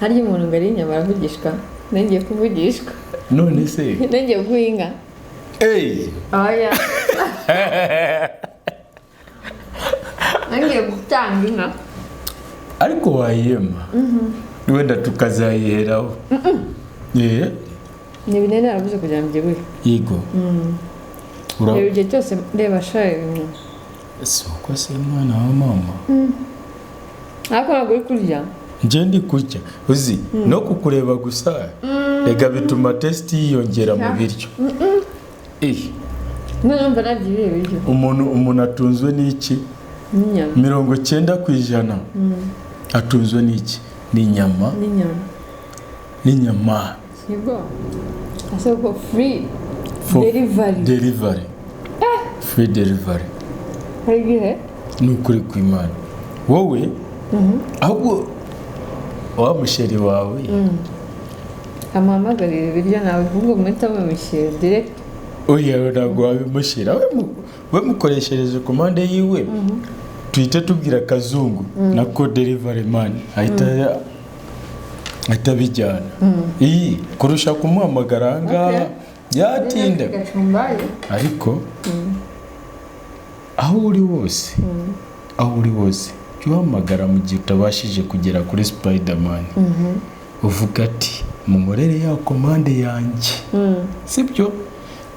Harya umuntu ngo ari inyama aravugishwa? Nongeye kuvugishwa. None se? Nongeye guhinga. Hey! Oya, nongeye gutanga inka. Ariko wayema wenda tukazayiheraho. Eh, Ni binini narabuze kugira ngo mbyibuhe. Yego. Ura Reba igihe cyose, reba sha ibintu. Si uko se, mwana wa mama? Ariko ntabwo uri kurya. Njye ndi kurya, uzi no kukureba gusa rega bituma taste yiyongera mu biryo. Eh, None mba narya ibihe biryo? Umuntu atunzwe n'iki? N'inyama. 90% atunzwe n'iki? N'inyama. N'inyama. N'inyama. Sibwo ese ko free delivery? Delivery, free delivery. Hari igihe. Ni ukuri kw'Imana, wowe ahubwo wa musheri wawe. Amuhamagarira ibiryo nawe ahubwo muhita mumushyira direct. Oya, ntabwo wabimushyira. We mukoreshereje komande yiwe, tuhite tubwira akazungu nako delivery man ahita abijyana iyi kurusha kumuhamagara ahangaha yatinda. Gacumbaye. Ariko aho uri hose, aho uri hose, jya uhamagara mu gihe utabashije kugera kuri Spiderman, uvuga ati: "Munkorere ya komande yanjye." Sibyo?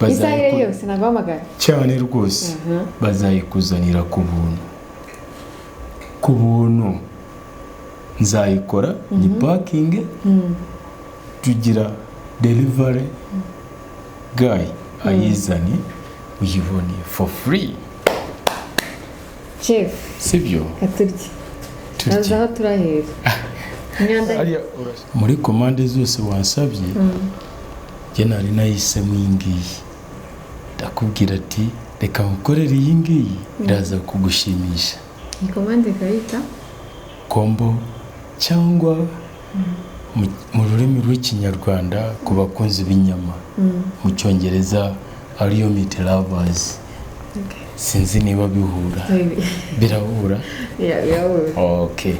Isaha iyo yose naguhamagara. Cyane rwose, bazayikuzanira ku buntu, ku buntu. Nzayikora ni packing, tugira delivery guy ayizane, uyibone for free. Chef. Sibyo? Katurye. Turye. Naza aho turahera imyanda. Muri komande zose wansabye, njye nari nahisemo iyi ngiyi. Ndakubwira ati: "Reka ngukorere iyi ngiyi, iraza kugushimisha." Ni komande kayita? Combo, cyangwa mu rurimi rw'Ikinyarwanda ku bakunzi b'inyama, mu Cyongereza ariyo meat lovers. Sinzi niba bihura. Birahura? Yeah, birahura. Okay.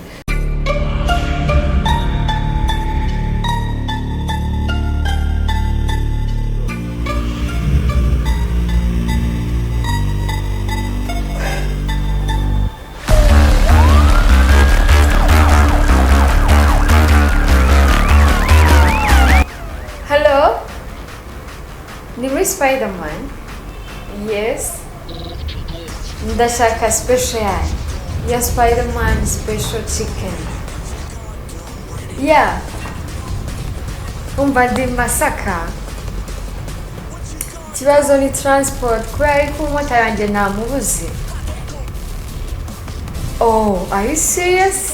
Hello? Ni muri Spiderman? Yes. Ndashaka special yanyu. Ya Spiderman special chicken. Yeah. Umva, ndi Masaka. Ikibazo ni transport kubera ko umumotari wanjye namubuze. Oh, are you serious?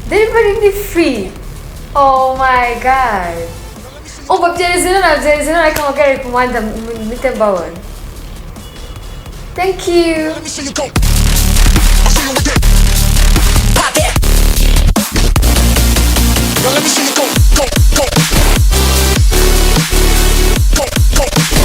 Delivery ni free. Oh my God. Umva, byereze none, byereze none, ariko amagare ari ku muhanda, mpite mbabona. Thank you. Let me see you go. I see you with that. Pop that. Now let me see you go, go, go. Go, go. Go, go. Go, go.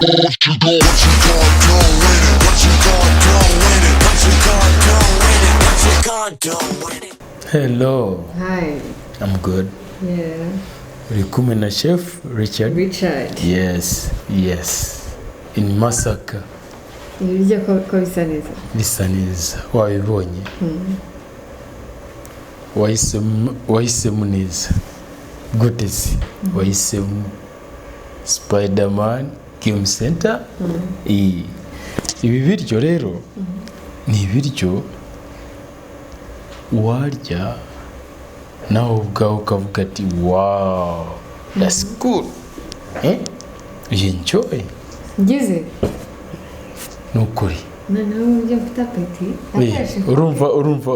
What you gon' what you gon' do with it? What you gon' do with it? What you gon' do with it? What you gon' do with it? Hello. Hi. I'm good. Yeah. Uri kumwe na Chef Richard. Richard. Yes, in Masaka. Ibiryo ko bisa neza. Bisa neza, wabibonye. Wahisemo neza. Gute se wahisemo Spiderman Game Center? Ibi biryo rero ni ibiryo warya nawe ubwawe ukavuga ati: "Wow, that's good." Eh? You enjoy. Ngize. Ni ukuri. Noneho uburyo mfite appétit nakoresheje. Urumva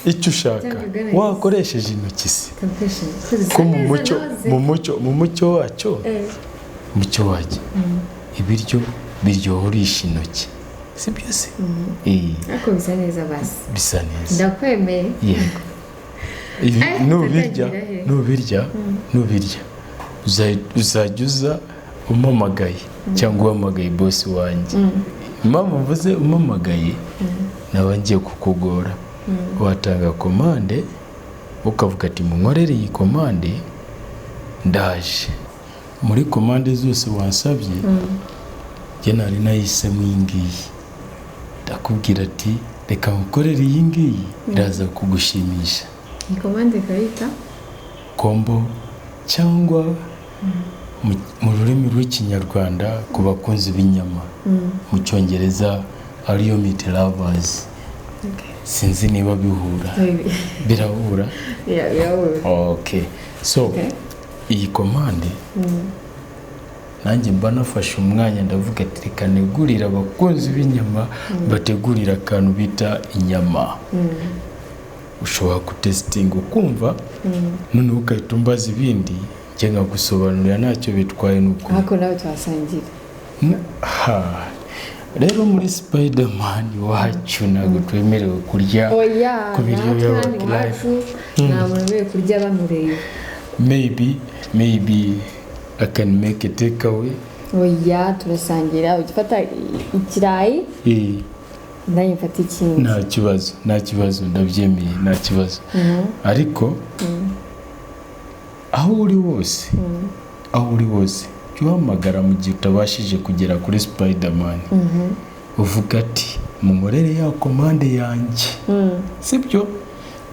icyo ushaka. Cyangwa ugana. Wakoresheje intoki se? Temptation. Ko mu mucyo wacyo, mucyo wacyo, ibiryo biryoha urisha intoki, si byo se? Ariko bisa neza basi. Bisa neza. Ndakwemeye. Yego. Ibi nubirya, tutagira he. nubirya uzajya uza umpamagaye cyangwa uhamagaye bosi wanjye. Impamvu mvuze umpamagaye, naba ngiye kukugora. Watanga komande ukavuga ati: "Munkorere iyi komande, ndaje." Muri komande zose wansabye, njye nari nahisemo iyi ngiyi. Ndakubwira ati: "Reka ngukorere iyi ngiyi, iraza kugushimisha." Ni komande ikayita? Combo, cyangwa mu rurimi rw'Ikinyarwanda ku bakunzi b'inyama, mu Cyongereza ariyo meat lovers. Sinzi niba bihura. Birahura? Yeah, birahura. Okay, so iyi komande nanjye mba nafashe umwanya, ndavuga ati: "Reka negurire abakunzi b'inyama, bategurire akantu bita inyama." Ushobora gutesitinga ukumva, noneho ugahita umbaza ibindi, njye nkagusobanurira, ntacyo bitwaye, ni uko. Ariko nawe tuhasangira. Ha, rero muri Spiderman iwacu ntabwo twemerewe kurya Oya. ku biryo Natwe hano by'abakiriya. iwacu nta muntu wemerewe kurya bamureba. Maybe I can make a takeaway. Oya, turasangira. Ujya ufata ikirayi, nanjye mfata ikindi. Nta kibazo, nta kibazo, ndabyemeye, nta kibazo. Ariko aho uri hose, aho uri hose, jya uhamagara mu gihe utabashije kugera kuri Spiderman, uvuga ati: "Munkorere ya komande yanjye." Sibyo?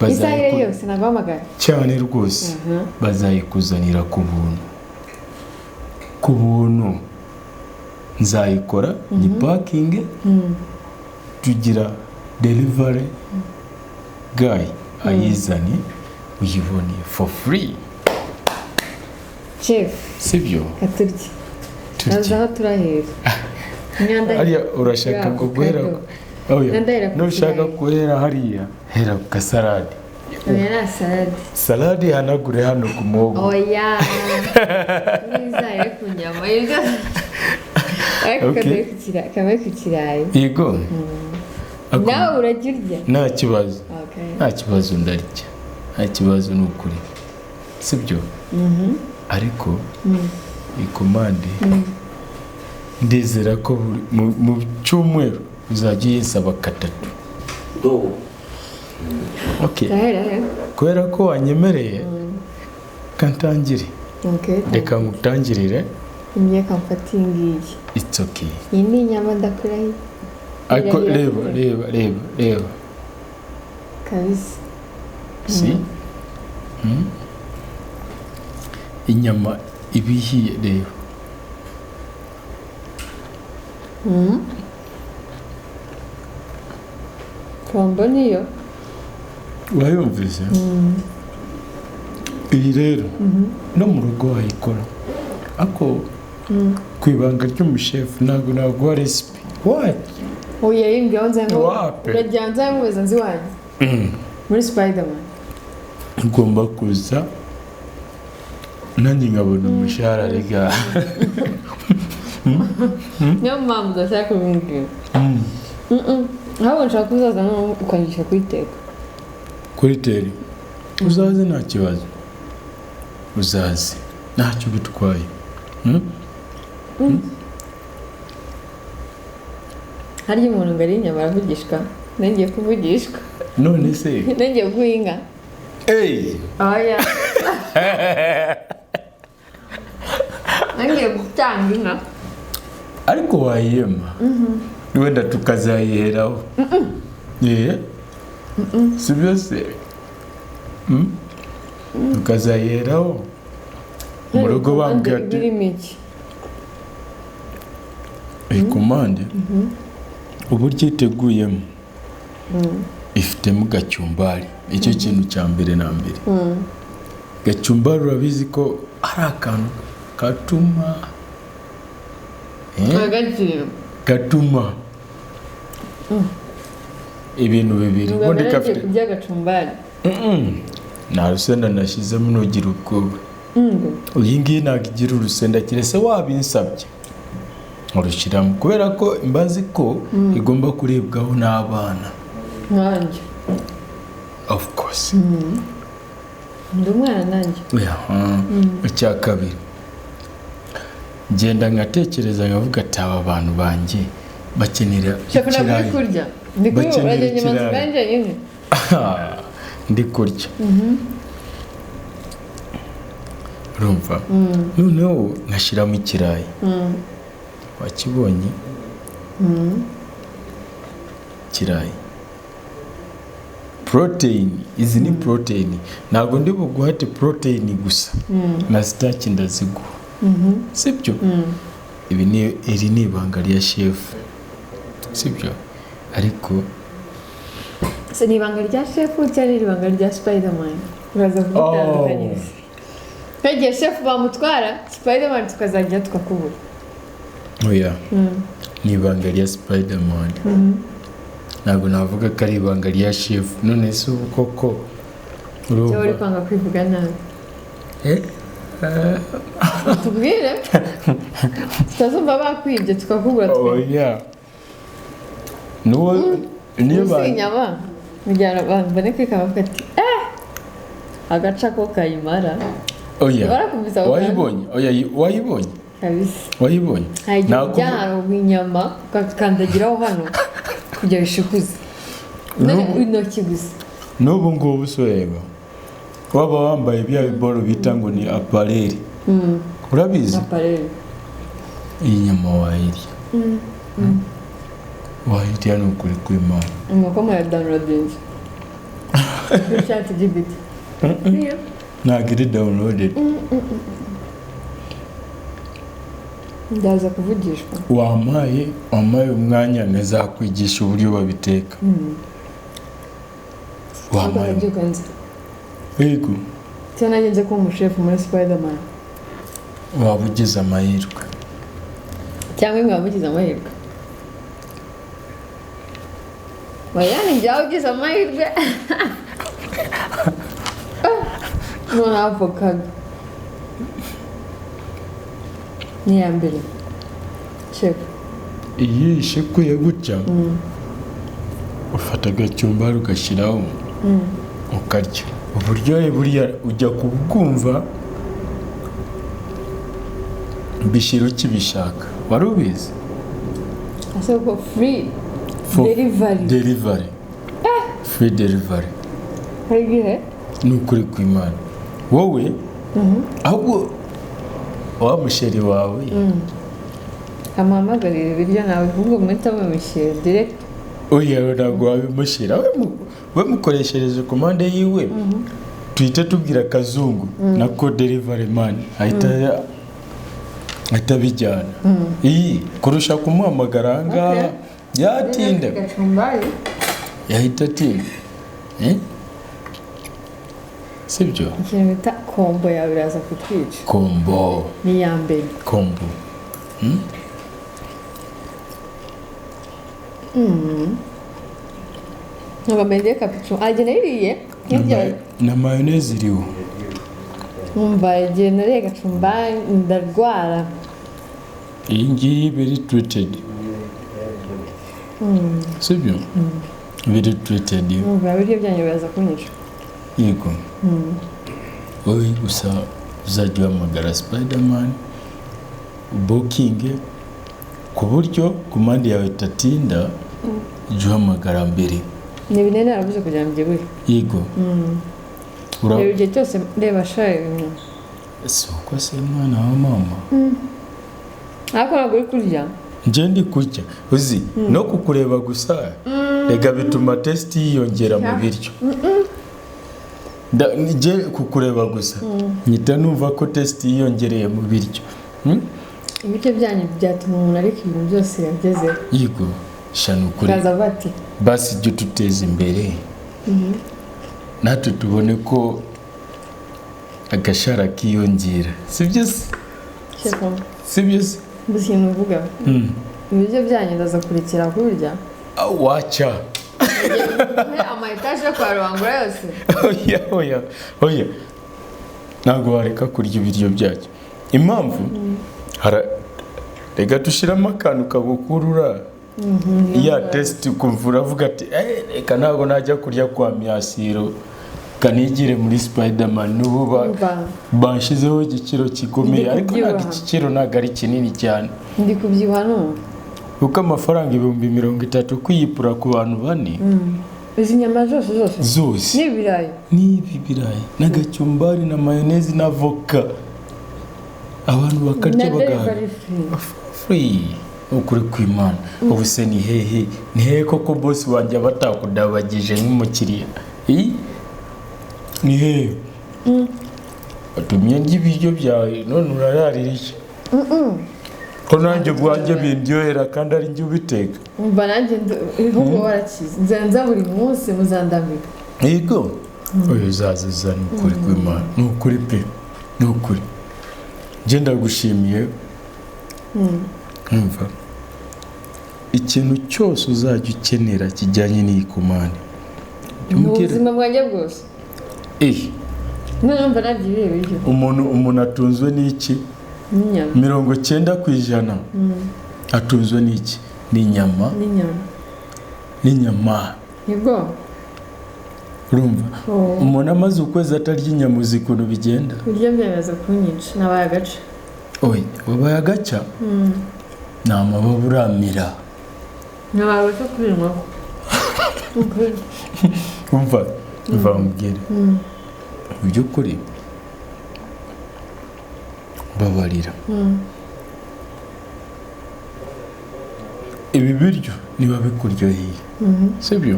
Isaha iyo yose naguhamagara? Cyane rwose, bazayikuzanira ku buntu, ku buntu. Nzayikora ni packing, tugira delivery guy ayizane, uyibone for free. Chef. Sibyo? Katurye. Turye. Naza aho turahera imyanda. Hariya urashaka ngo guhera? Oya, Ndahera ku nushaka kirayi. guhera hariya, hera ku kasalade. Oya, nta salade. Salade ihanagure hano ku muhogo. Oya, nizere ku nyama ibyo, ariko kabe ku kirayi. Yego. Nawe urajya urya? Nta kibazo. Okay. Nta kibazo, ndarya, nta kibazo, ni ukuri, sibyo? Ariko ikomande ndizera ko mu cyumweru uzajya uyisaba katatu. Okay. Ndahera he? Kubera ko wanyemereye, kantangire. Okay. Reka ngutangirire. Imyaka mfata iyi ngiyi. It's okay. Iyi ni inyama, ndakurahiye. Ariko Irahira. reba, reba, reba, reba. Kabisa. Si? Inyama iba ihiye, reba. Pombo niyo. Wayumvise? Iyi rero no mu rugo wayikora, ariko ku ibanga ry'umushefu ntabwo naguha recipe. What? Oya, yimbwiye nza ngo Wapi? uragira nza nkubaza nzi wanjye muri Spiderman. Ugomba kuza nanjye nkabona umushahara rega. Niyo mpamvu udashaka kubimbwira. Ahubwo nshaka kuzaza noneho ukanyigisha kuyiteka. Kuri teri uzaze, nta kibazo, uzaze, ntacyo bitwaye. Harya umuntu ngo ariye inyama aravugishwa? Nongeye kuvugishwa. None se? Nongeye guhinga. Eyi! Oya, nongeye gutanga inka. Ariko wayiyema, wenda tukazayiheraho. Si byo se? Tukazayiheraho mu rugo, bambwira ati Birimo iki? Iyi komande uburyo iteguyemo, ifitemo gacumbari, icyo kintu cya mbere na mbere. Gacumbari urabizi ko ari akantu katuma Agaciro. gatuma Ibintu bibiri ubundi ngiye gafite kurya agacumbari. Nta rusenda nashyizemo, nugira ubwoba. Iyi ngiyi ntabwo igira urusenda, keretse wabinsabye urushyiramo, kubera ko mbazi ko igomba kuribwaho n'abana. Nkanjye? Of course. Ndi umwana nanjye. Icya kabiri, ngenda nkatekereza nkavuga ati: "Aba bantu banjye bakenera Shefu, ntabwo uri ikirayi." kurya, ndi kubibona. Bakenera Uragenda inyama ikirayi. zibaye njyenyine. Ndi kurya, urumva? Noneho nkashyiramo ikirayi, wakibonye? Ikirayi, poroteyini, izi ni poroteyini. Ntabwo ndi buguhate poroteyini gusa, na starch ndaziguha, sibyo? Ibi ni, iri ni ibanga rya shefu, sibyo? Ariko Se ni ibanga rya shefu cyangwa ni ibanga rya Spiderman? Uraza kubitandukanyiriza nk'igihe shefu bamutwara, Spiderman tukazajya tukakubura. Oya, ni ibanga rya Spiderman, ntabwo navuga ko ari ibanga rya shefu. None se ubu koko Cyangwa uri urumva kwanga kwivuga nabi? Eh? Tubwire tutazumva bakwibye tukakubura twe. Oya, nuwo niyo Uzi inyama mujyana abantu mbone kwikaba bavuga ati: "Eh, agaca ko kayimara." Oya. Barakumvise ako kantu? Wayibonye? Oya, wayibonye? Kabisa. Wayibonye? Hari igihe ujya ahantu inyama ukakandagiraho hano kugira bishikuze none intoki gusa. N'ubu ngubu se ureba waba wambaye bya biboro bita ngo ni appareil, urabizi? Appareil. Iyi nyama wayirya, wayirya, ni ukuri kw'Imana. Inkoko muradownloadinze kuri ChatGPT? Ntabwo iri downloaded. Ndaza kuvugishwa. Wampaye umwanya nkazakwigisha uburyo babiteka, wampaye? Byukanze. Yego. Cyangwa nanjye nze kuba umushefu muri Spiderman. Waba ugize amahirwe. Cyangwa mwaba mugize amahirwe. Oya, ni njyawe ugize amahirwe. None avocado ni iya mbere, shefu. Iyi ishekuye gutya, ufata agacumbari ugashyiraho ukarya, uburyohe buriya ujya kubwumva bishyira ukibishaka. Wari ubizi? Ese ko free delivery? Delivery, free delivery. Hari igihe. Ni ukuri kw'Imana, wowe ahubwo wa musheri wawe. Amuhamagarira ibiryo nawe ahubwo muhita mubimushyira direct. Oya, ntabwo wabimushyira. We mukoreshereje komande yiwe, tuhite tubwira Kazungu nako delivery man ahita abijyana iyi, kurusha kumuhamagara ahangaha yatinda. Gacumbari. Yahita atinda. Eh? Sibyo? Ikintu bita combo yawe iraza kutwica. Combo. Ni iya mbere. Combo. Ntabwo mbere kapicu agenda yiriye nk'ibyo. Na mayoneze iriho. Nkumva igihe nariye gacumbari ndarwara. Iyi ngiyi biri treated, sibyo? Biri treated. Nkumva ibiryo byanyu biraza kunyica. Yego, wowe gusa uzajya uhamagara Spiderman, booking, ku buryo komande yawe itatinda, jya uhamagara mbere. Ni ibinini naravuze kugira ngo mbyibuhe. Yego. Reba igihe cyose reba shayi. Si uko se, mwana wa mama? Ariko ntabwo uri kurya. Njye ndi kurya, uzi no kukureba gusa rega bituma taste yiyongera mu biryo. Njye kukureba gusa mpita numva ko taste yiyongereye mu biryo. Ibiryo byanyu byatuma umuntu areka ibintu byose yagezeho. Yego sha, ni ukuri. Kaza bati Basi jya ututeza imbere natwe tubone ko agashara kiyongera, sibyo se? Shefu. Sibyo se? Gusa ikintu uvuga, ibiryo byanyu ndaza kurekera kurya. Waca. Ama etaje yo kwa Rubangura yose. Oya, oya, oya, ntabwo wareka kurya ibiryo byacyo. Impamvu, reka dushyiramo akantu kagukurura ya taste, ukumva uravuga ati: "Eh, reka ntabwo najya kurya kwa Myasiro, kanigire muri Spiderman." N'ubu Umva. banshyizeho igiciro gikomeye, Ndi ariko ntabwo kubyibuha. igiciro ntabwo ari kinini cyane. Ndi kubyibuha numva. Kuko amafaranga 30,000 kwiyipura ku bantu bane. Izi nyama zose zose? Zose. N'ibirayi? N'ibi birayi n'agacumbari na mayonezi na voka, abantu bakarya Na bagahaga. delivery free. Free, ukuri kw'Imana. Ubu se ni hehe, ni hehe koko bosi wanjye aba atakudabagije nk'umukiriya? Ii? Ni hehe watumye ndya ibiryo byawe none urararira iki, ko nanjye ubwanjye bindyohera kandi ari njye ubiteka? Umva, nanjye ahubwo warakize, nza buri munsi muzandambika. Yego, oya, uzaza uza, ni ukuri kw'Imana, ni ukuri pe, ni ukuri. Njye ndagushimiye. Umva, ikintu cyose uzajya ukenera kijyanye n'iyi komande, jya Mu umbwira. buzima bwanjye bwose. Eh, None numva narya ibihe biryo? Umuntu atunzwe n'iki? N'inyama. 90% atunzwe n'iki? N'inyama. N'inyama. N'inyama. Nibwo. Urumva, Oh. umuntu amaze ukwezi atarya inyama, uzi ukuntu bigenda? Ibiryo byemeza kunyica, nabaye agace. Oya, wabaye agaca? Ni amababa uramira. Nabaye agace kuri inkoko. Ukuri. Umva, umva mubwire, mu by'ukuri mbabarira, ibi biryo niba bikuryoheye, sibyo?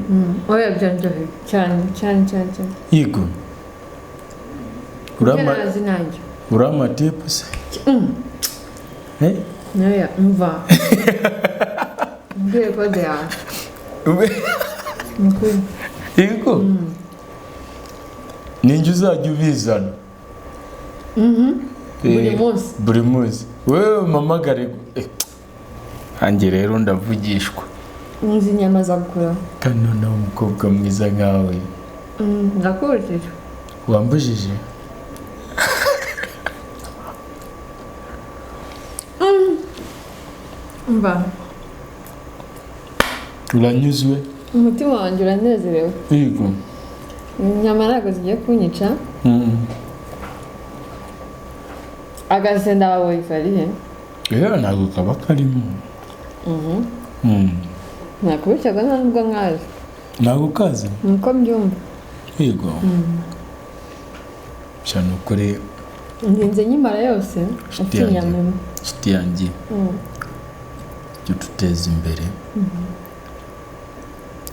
Oya, byanryoheye cyane cyane cyane cyane. Yego. Ibyo Urama nazi nanjye. Urama tip se? Eh? Oya, umva, mbwire kode yawe. Ni ukuri. Yego, ninjye uzajya ubizana. Buri Eh, munsi. Buri munsi wewe umpamagare. Eh, hanjye rero ndavugishwa. Nzi inyama zagukuraho. Kandi noneho umukobwa mwiza nkawe. Ndakubujije? Wambujije? Umva. Uranyuzwe? Umutima wanjye uranezerewe. Yego. Inyama ntabwo zigiye kunyica. Agasenda baboye karihe? Rero ntabwo kaba karimo. Nakubeshyaga, nta nubwo nkazi. Ntabwo kazi? Niko mbyumva. Yego, cyane ukuri. Ngenze nyimara yose. Inshuti Ufite yanjye. inyama imwe. Inshuti yanjye, jya uduteza imbere.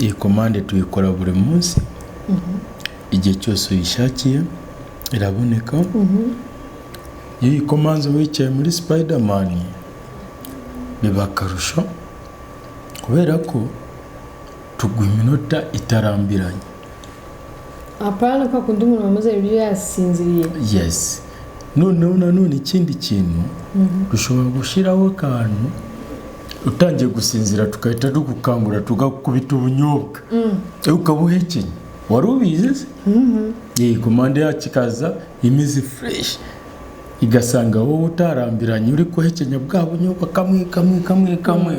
Iyi komande tuyikora buri munsi, igihe cyose uyishakiye iraboneka. Iyo uyikomanze wicaye muri Spiderman biba akarusho, kubera ko tuguha iminota itarambiranye. Apana ko akunda umuntu wamaze ibiryo yasinziriye. Yes. Noneho nanone ikindi kintu, dushobora gushyiraho akantu, utangiye gusinzira tugahita tugukangura, tugakubita ubunyobwa ukaba uhekenye. Wari ubizi se? Iyi komande yacu ikaza imeze fresh, igasanga wowe utarambiranye, uri kuhekenya bwa bunyobwa kamwe kamwe kamwe kamwe.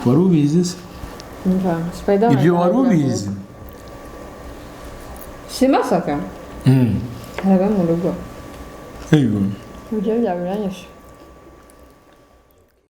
Wari ubizi se? Umva, Spiderman. Ibyo wari ubizi? Simasaka. Haraba mu rugo. Yego. Ibiryo byawe biranyishe.